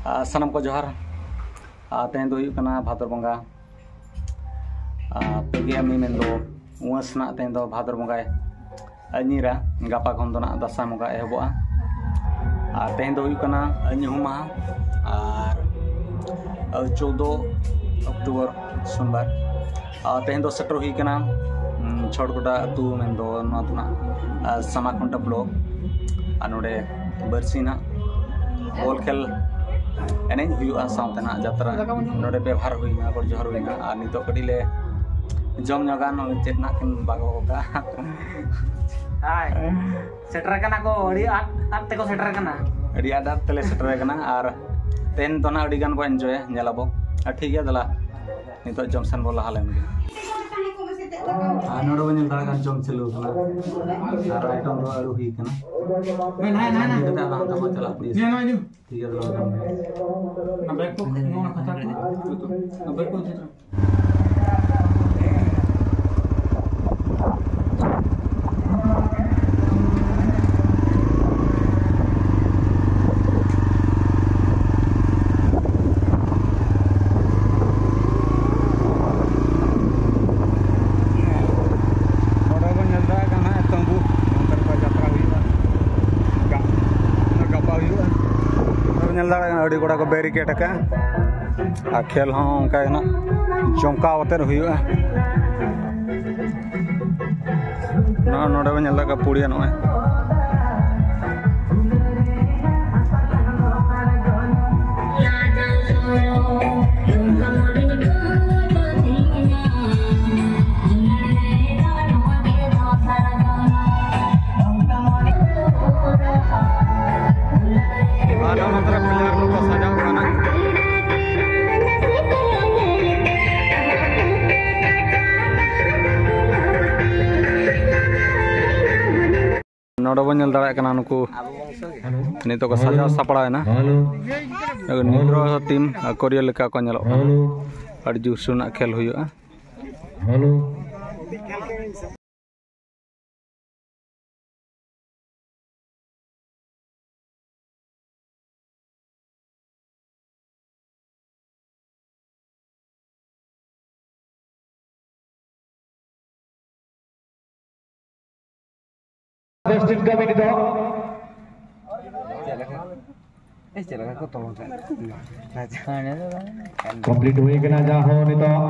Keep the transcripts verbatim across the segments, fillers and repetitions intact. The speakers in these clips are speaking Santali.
ᱟᱨ ᱥᱟᱱᱟᱢ ᱠᱚ ᱡᱚᱦᱟᱨ᱾ ᱟᱨ ᱛᱮᱦᱮᱧ ᱫᱚ ᱦᱩᱭᱩᱜ ᱠᱟᱱᱟ ᱵᱷᱟᱫᱚᱨ ᱵᱚᱸᱜᱟ, ᱟᱨ ᱯᱮ ᱜᱮ ᱟᱹᱢᱤ ᱢᱮᱱᱫᱚ ᱩᱢᱟᱹᱥ ᱨᱮᱱᱟᱜ ᱛᱮᱦᱮᱧ ᱫᱚ ᱵᱷᱟᱫᱚᱨ ᱵᱚᱸᱜᱟᱭ ᱧᱤᱨᱟ᱾ ᱜᱟᱯᱟ ᱠᱷᱚᱱ ᱫᱚ ᱱᱟᱜ ᱫᱟᱸᱥᱟᱭ ᱵᱚᱸᱜᱟ ᱮᱦᱚᱵᱚᱜᱼᱟ᱾ ᱟᱨ ᱛᱮᱦᱮᱧ ᱫᱚ ᱦᱩᱭᱩᱜ ᱠᱟᱱᱟ ᱧᱩᱦᱩᱢ ᱢᱟᱦᱟ, ᱟᱨ ᱪᱳᱫᱫᱳ ᱚᱠᱴᱳᱵᱚᱨ ᱥᱳᱢᱵᱟᱨ᱾ ᱟᱨ ᱛᱮᱦᱮᱧ ᱫᱚ ᱥᱮᱴᱮᱨ ᱦᱩᱭ ᱠᱟᱱᱟ, ᱩᱢ, ᱪᱷᱚᱲᱜᱚᱰᱟ ᱟᱹᱛᱩ, ᱢᱮᱱᱫᱚ ᱱᱚᱣᱟ ᱫᱚ ᱱᱟᱜ, ᱟᱨ, ᱥᱟᱢᱟᱠᱷᱩᱱᱴᱟ ᱵᱞᱚᱠ᱾ ᱟᱨ ᱱᱚᱰᱮ ᱵᱟᱹᱨᱥᱤᱧ ᱱᱟᱜ ᱵᱚᱞ ᱠᱷᱮᱞ ᱮᱱᱮᱡ ᱦᱩᱭᱩᱜᱼᱟ, ᱥᱟᱶᱛᱮ ᱱᱟᱜ ᱡᱟᱛᱨᱟ ᱱᱚᱰᱮ ᱵᱮᱵᱷᱟᱨ ᱦᱩᱭᱱᱟ, ᱜᱚᱰ ᱡᱚᱦᱟᱨ ᱦᱩᱭᱱᱟ᱾ ᱟᱨ ᱱᱤᱛᱚᱜ ᱠᱟᱹᱴᱤᱡ ᱞᱮ ᱡᱚᱢ ᱧᱚᱜᱟ, ᱱᱚᱜᱼᱚᱭ ᱪᱮᱫ ᱱᱟᱜ ᱠᱤᱱ ᱵᱟᱜᱚ ᱠᱟᱜᱼᱟ᱾ ᱦᱟᱭ, ᱥᱮᱴᱮᱨ ᱠᱟᱱᱟ ᱠᱚ, ᱟᱹᱰᱤ ᱟᱸᱴ ᱟᱸᱴ ᱛᱮᱠᱚ ᱥᱮᱴᱮᱨ ᱠᱟᱱᱟ᱾ ᱟᱹᱰᱤ ᱟᱸᱴ ᱟᱸᱴ ᱛᱮᱞᱮ ᱥᱮᱴᱮᱨ ᱠᱟᱱᱟ, ᱟᱨ ᱛᱮᱦᱮᱧ ᱫᱚ ᱱᱟᱜ ᱟᱹᱰᱤ ᱜᱟᱱ ᱵᱚ ᱮᱱᱡᱚᱭᱟ, ᱧᱮᱞᱟᱵᱚ᱾ ᱟᱨ ᱴᱷᱤᱠ ᱜᱮᱭᱟ, ᱫᱮᱞᱟ ᱱᱤᱛᱚᱜ ᱡᱚᱢ ᱥᱮᱱ ᱵᱚ ᱞᱟᱦᱟ ᱞᱮᱱ ᱜᱮ᱾ ᱟᱨ ᱱᱚᱰᱮ ᱵᱚᱱ ᱧᱮᱞ ᱫᱟᱲᱮᱭᱟᱜ ᱠᱟᱱᱟ, ᱡᱚᱢ ᱪᱟᱹᱞᱩ ᱠᱟᱱᱟ ᱟᱨ ᱟᱭᱴᱮᱢ ᱫᱚ ᱟᱹᱞᱩ ᱦᱩᱭ ᱠᱟᱱᱟ᱾ ᱦᱮᱸ, ᱦᱮᱸ, ᱦᱮᱸ, ᱦᱮᱸ᱾ ᱠᱟᱛᱮ ᱟᱨ ᱦᱟᱱᱛᱮ ᱵᱚᱱ ᱪᱟᱞᱟᱜ ᱯᱩᱲᱤᱭᱟᱹ᱾ ᱦᱮᱸ, ᱱᱚᱜᱼᱚᱭ ᱧᱩ᱾ ᱴᱷᱤᱠ ᱜᱮᱭᱟ, ᱫᱮᱞᱟ ᱵᱚᱱ ᱡᱚᱢ᱾ ᱚᱱᱟ ᱵᱮᱜᱽ ᱠᱚ, ᱱᱚᱣᱟ ᱠᱷᱟᱛᱟ ᱠᱚ, ᱚᱱᱟ ᱵᱮᱜᱽ ᱠᱚ ᱤᱫᱤ ᱛᱚᱨᱟ᱾ ᱱᱚᱰᱮ ᱵᱚᱱ ᱧᱮᱞ ᱫᱟᱲᱮᱭᱟᱜ ᱠᱟᱱᱟ ᱛᱟᱹᱢᱵᱩ, ᱱᱚᱛᱮ ᱨᱮ ᱡᱟᱛᱨᱟ ᱦᱩᱭᱩᱜᱼᱟ, ᱜᱟ-, ᱜᱟᱯᱟ ᱦᱩᱭᱩᱜᱼᱟ᱾ ᱱᱚᱰᱮ ᱵᱚᱱ ᱧᱮᱞ ᱫᱟᱲᱮᱭᱟᱜ ᱠᱟᱱᱟ, ᱟᱹᱰᱤ ᱠᱚᱲᱟ ᱠᱚ ᱵᱮᱨᱤᱠᱮᱰ ᱟᱠᱟᱫᱼᱟ᱾ ᱟᱨ ᱠᱷᱮᱞ ᱦᱚᱸ ᱚᱱᱠᱟ ᱜᱮ ᱱᱟᱜ ᱡᱚᱢᱠᱟᱣ ᱠᱟᱛᱮᱫ ᱦᱩᱭᱩᱜᱼᱟ᱾ ᱱᱚᱜᱼᱚᱭ ᱱᱚᱰᱮ ᱵᱚᱱ ᱧᱮᱞ ᱫᱟ ᱯᱩᱲᱤᱭᱟᱹ ᱱᱚᱜᱼᱚᱭ᱾ ᱟᱨ ᱱᱚᱜᱼᱚ ᱱᱚᱛᱮ ᱨᱮ ᱯᱞᱮᱭᱟᱨ ᱠᱚᱠᱚ ᱥᱟᱡᱟᱣ ᱠᱟᱱᱟ᱾ ᱱᱚᱰᱮ ᱵᱚᱱ ᱧᱮᱞ ᱫᱟᱲᱮᱭᱟᱜ ᱠᱟᱱᱟ, ᱱᱩᱠᱩ ᱱᱤᱛᱚᱜ ᱠᱚ ᱥᱟᱡᱟᱣ ᱥᱟᱯᱲᱟᱣ ᱮᱱᱟ᱾ ᱱᱤᱜᱨᱚ ᱴᱤᱢ ᱟᱠᱚᱨᱤᱭᱟᱹ ᱞᱮᱠᱟ ᱠᱚ ᱧᱮᱞᱚᱜ ᱠᱟᱱᱟ᱾ ᱟᱹᱰᱤ ᱡᱳᱨᱥᱳᱨ ᱨᱮᱱᱟᱜ ᱠᱷᱮᱞ ᱦᱩᱭᱩᱜᱼᱟ᱾ ᱵᱮᱥ ᱴᱷᱤᱠ ᱠᱟᱹᱢᱤ ᱱᱤᱛᱚᱜ᱾ ᱪᱮᱫ ᱞᱮᱠᱟ? ᱮ, ᱪᱮᱫ ᱞᱮᱠᱟ ᱠᱚ ᱛᱚᱞ ᱠᱟᱜ? ᱠᱚᱢᱯᱞᱤᱴ ᱦᱩᱭ ᱠᱟᱱᱟ, ᱡᱟᱦᱟᱸ ᱦᱚᱸ ᱱᱤᱛᱚᱜ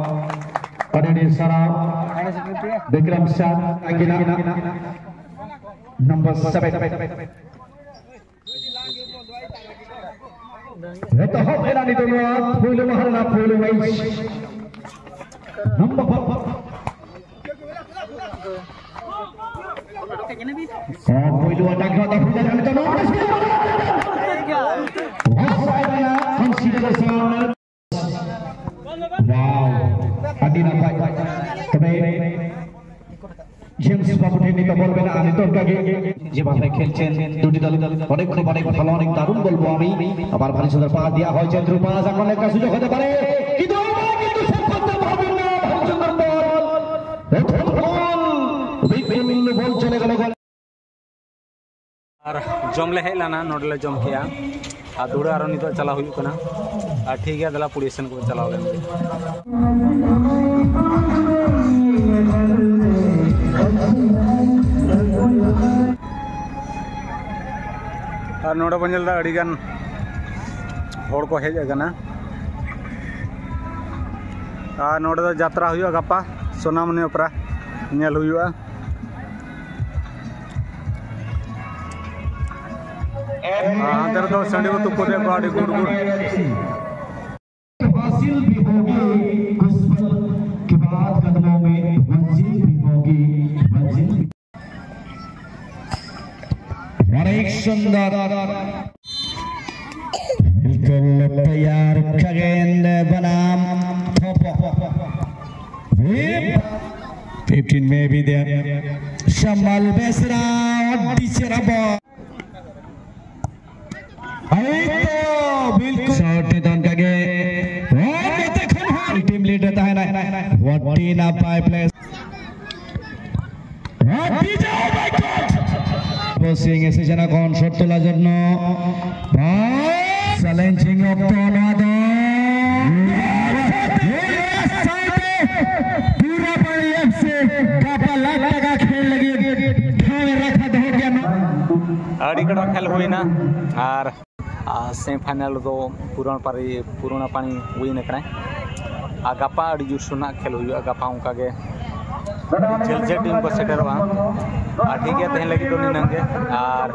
ᱟᱹᱰᱤ ᱟᱹᱰᱤ ᱥᱟᱨᱦᱟᱣ ᱵᱤᱠᱨᱚᱢ ᱥᱟᱨ ᱟᱹᱠᱤᱱᱟᱜ ᱱᱚᱢᱵᱚᱨ ᱥᱮᱵᱷᱮᱱ᱾ ᱮᱛᱚᱦᱚᱵ ᱮᱱᱟ ᱱᱤᱛᱚᱜ ᱱᱚᱣᱟ ᱯᱳᱭᱞᱳ ᱢᱟᱦᱟ ᱨᱮᱱᱟᱜ ᱯᱳᱭᱞᱳ ᱢᱮᱪ᱾ ᱱᱚᱢᱵᱚᱨ ᱯᱳᱭᱞᱳ ᱟᱴᱟᱠ ᱱᱚᱣᱟ ᱫᱚ ᱯᱷᱩᱞ ᱱᱤᱛᱚᱜ ᱱᱚᱣᱟ ᱚᱯᱷᱥᱟᱭᱤᱰ ᱨᱮᱱᱟᱜ ᱠᱚᱱᱥᱤᱰᱟᱨᱮᱥᱚᱱ᱾ ᱣᱟᱣ, ᱟᱹᱰᱤ ᱱᱟᱯᱟᱭ᱾ ᱛᱚᱵᱮ ᱡᱮᱢᱥ ᱵᱟᱵᱩ ᱴᱷᱮᱱ ᱱᱤᱛᱚᱜ ᱵᱚᱞ ᱢᱮᱱᱟᱜᱼᱟ, ᱱᱤᱛᱚᱜ ᱚᱱᱠᱟ ᱜᱮ ᱡᱮ ᱵᱷᱟᱵᱮ ᱠᱷᱮᱞ ᱪᱮᱱ ᱫᱩᱴᱤ ᱫᱚᱞ ᱚᱱᱮᱠ ᱠᱷᱩᱵ ᱚᱱᱮᱠ ᱵᱷᱟᱞᱚ ᱚᱱᱮᱠ ᱫᱟᱨᱩণ ᱜᱳᱞ ᱵᱚ ᱟᱢᱤ ᱟᱵᱟᱨ ᱵᱷᱟᱞᱤ ᱥᱩᱫᱷᱟᱨ ᱯᱟᱥ ᱫᱤᱭᱟ ᱦᱚᱭ ᱪᱮᱱ ᱛᱨᱩ ᱯᱟᱥ ᱟᱠᱚ ᱚᱱᱮᱠ ᱠᱟ সুযোগ হতে পারে কিন্তু কিন্তু সেভ করতে পারবেন না ভালো সুন্দর বল। প্রথম গোল, বিপুল বল চলে গেল গোল। ᱟᱨ ᱡᱚᱢ ᱞᱮ ᱦᱮᱡ ᱞᱮᱱᱟ, ᱱᱚᱰᱮ ᱞᱮ ᱡᱚᱢ ᱠᱮᱜᱼᱟ᱾ ᱟᱨ ᱫᱩᱲᱟᱹ ᱟᱨᱚ ᱱᱤᱛᱚᱜ ᱪᱟᱞᱟᱣ ᱦᱩᱭᱩᱜ ᱠᱟᱱᱟ᱾ ᱟᱨ ᱴᱷᱤᱠ ᱜᱮᱭᱟ, ᱫᱮᱞᱟ ᱯᱩᱲᱤ ᱥᱮᱱ ᱠᱚ ᱪᱟᱞᱟᱣ ᱞᱮᱱ ᱜᱮ᱾ ᱟᱨ ᱱᱚᱰᱮ ᱵᱚᱱ ᱧᱮᱞ ᱮᱫᱟ ᱟᱹᱰᱤ ᱜᱟᱱ ᱦᱚᱲ ᱠᱚ ᱦᱮᱡ ᱟᱠᱟᱱᱟ᱾ ᱟᱨ ᱱᱚᱰᱮ ᱫᱚ ᱡᱟᱛᱨᱟ ᱦᱩᱭᱩᱜᱼᱟ ᱜᱟᱯᱟ, ᱥᱳᱱᱟᱢᱩᱱᱤ ᱚᱯᱮᱨᱟ ᱧᱮᱞ ᱦᱩᱭᱩᱜᱼᱟ᱾ ᱟᱨ ᱦᱟᱱᱛᱮ ᱨᱮᱫᱚ ᱥᱟᱺᱰᱤ ᱠᱚ ᱛᱩᱯᱩᱫᱮᱫ ᱠᱚᱣᱟ ᱟᱹᱰᱤ ᱜᱩᱰ ᱜᱩᱰ᱾ हासिल भी होगी, कुछ पल के बाद कदमों में मंजिल भी होगी, मंजिल भी। और एक सुंदर बिल्कुल तैयार खगेंद्र बनाम थोपो। फिफ्टीन में भी दे शमल बेसरा और टीचर अब। ᱦᱳᱭ ᱛᱚ, ᱵᱤᱞᱠᱩᱞ᱾ ᱥᱚᱴ ᱱᱤᱛᱚᱜ ᱚᱱᱠᱟ ᱜᱮ᱾ ᱦᱳᱭ, ᱱᱚᱛᱮ ᱠᱷᱚᱱ ᱦᱚᱸ ᱴᱤᱢ ᱞᱤᱰ ᱨᱮ ᱛᱟᱦᱮᱱᱟᱭ᱾ ᱟᱹᱰᱤ ᱱᱟᱯᱟᱭ ᱯᱞᱮ᱾ ᱟᱹᱰᱤ ᱡᱟᱣ ᱵᱟᱭ ᱠᱚᱴ᱾ ᱵᱚᱥᱤᱝ ᱮᱥᱮ ᱡᱟᱱᱟ ᱠᱷᱚᱱ ᱥᱚᱴ ᱛᱚᱞᱟ ᱡᱚᱱᱱᱚ᱾ ᱵᱟᱥ᱾ ᱪᱮᱞᱮᱧᱡᱤᱝ ᱚᱠᱛᱚ ᱱᱚᱣᱟ ᱫᱚ᱾ ᱯᱩᱨᱟ ᱵᱟᱲᱤ ᱮᱯᱷ ᱥᱤ ᱜᱟᱯᱟ ᱞᱟᱠᱷ ᱴᱟᱠᱟ ᱠᱷᱮᱞ ᱞᱟᱹᱜᱤᱫ ᱴᱷᱟᱶ ᱮ ᱨᱟᱠᱷᱟ ᱫᱚᱦᱚ ᱟᱹᱰᱤ ᱠᱟᱴᱟ ᱠᱷᱮᱞ ᱦᱩᱭᱱᱟ ᱟᱨ ᱥᱮᱢᱤᱯᱷᱟᱭᱱᱟᱞ ᱫᱚ ᱯᱩᱨᱟᱱ ᱯᱟᱨᱤ ᱯᱩᱨᱟᱱᱟ ᱯᱟᱱᱤ ᱣᱤᱱ ᱟᱠᱟᱱᱟᱭ᱾ ᱟᱨ ᱜᱟᱯᱟ ᱟᱹᱰᱤ ᱡᱳᱨᱥᱳᱨ ᱱᱟᱜ ᱠᱷᱮᱞ ᱦᱩᱭᱩᱜᱼᱟ᱾ ᱜᱟᱯᱟ ᱚᱱᱠᱟ ᱜᱮ ᱡᱷᱟᱹᱞ ᱡᱷᱟᱹᱞ ᱴᱤᱢ ᱠᱚ ᱥᱮᱴᱮᱨᱚᱜᱼᱟ᱾ ᱟᱨ ᱴᱷᱤᱠ ᱜᱮᱭᱟ, ᱛᱮᱦᱮᱧ ᱞᱟᱹᱜᱤᱫ ᱫᱚ ᱱᱤᱱᱟᱹᱝ ᱜᱮ᱾ ᱟᱨ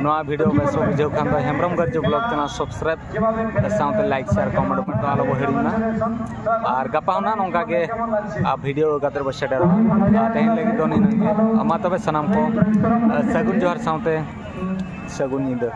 ᱱᱚᱣᱟ ᱵᱷᱤᱰᱤᱭᱳ ᱵᱮᱥ ᱠᱚ ᱵᱩᱡᱷᱟᱹᱣ ᱠᱷᱟᱱ ᱫᱚ ᱦᱮᱢᱵᱨᱚᱢ ᱜᱟᱨᱡᱚ ᱵᱞᱚᱜ ᱪᱮᱱᱮᱞ ᱥᱟᱵᱥᱠᱨᱟᱭᱤᱵ ᱥᱟᱶᱛᱮ ᱞᱟᱭᱤᱠ, ᱥᱮᱭᱟᱨ, ᱠᱚᱢᱮᱱᱴ ᱵᱚᱱ ᱟᱞᱚ ᱵᱚ ᱦᱤᱲᱤᱧ ᱢᱟ᱾ ᱟᱨ ᱜᱟᱯᱟ ᱦᱚᱸ ᱱᱟᱜ ᱱᱚᱝᱠᱟ ᱜᱮ ᱟᱨ ᱵᱷᱤᱰᱤᱭᱳ ᱠᱟᱛᱮ ᱵᱚ ᱥᱮᱴᱮᱨᱚᱜᱼᱟ᱾ ᱟᱨ ᱛᱮᱦᱮᱧ ᱞᱟᱹᱜᱤᱫ ᱫᱚ ᱱᱤᱱᱟᱹᱝ ᱜᱮ᱾ ᱢᱟ ᱛᱚᱵᱮ ᱥᱟᱱᱟᱢ ᱠᱚ ᱥᱟᱹᱜᱩᱱ ᱡᱚᱦᱟᱨ ᱥᱟᱶᱛᱮ ᱥᱟᱹᱜᱩᱱ ᱧᱤᱫᱟᱹ᱾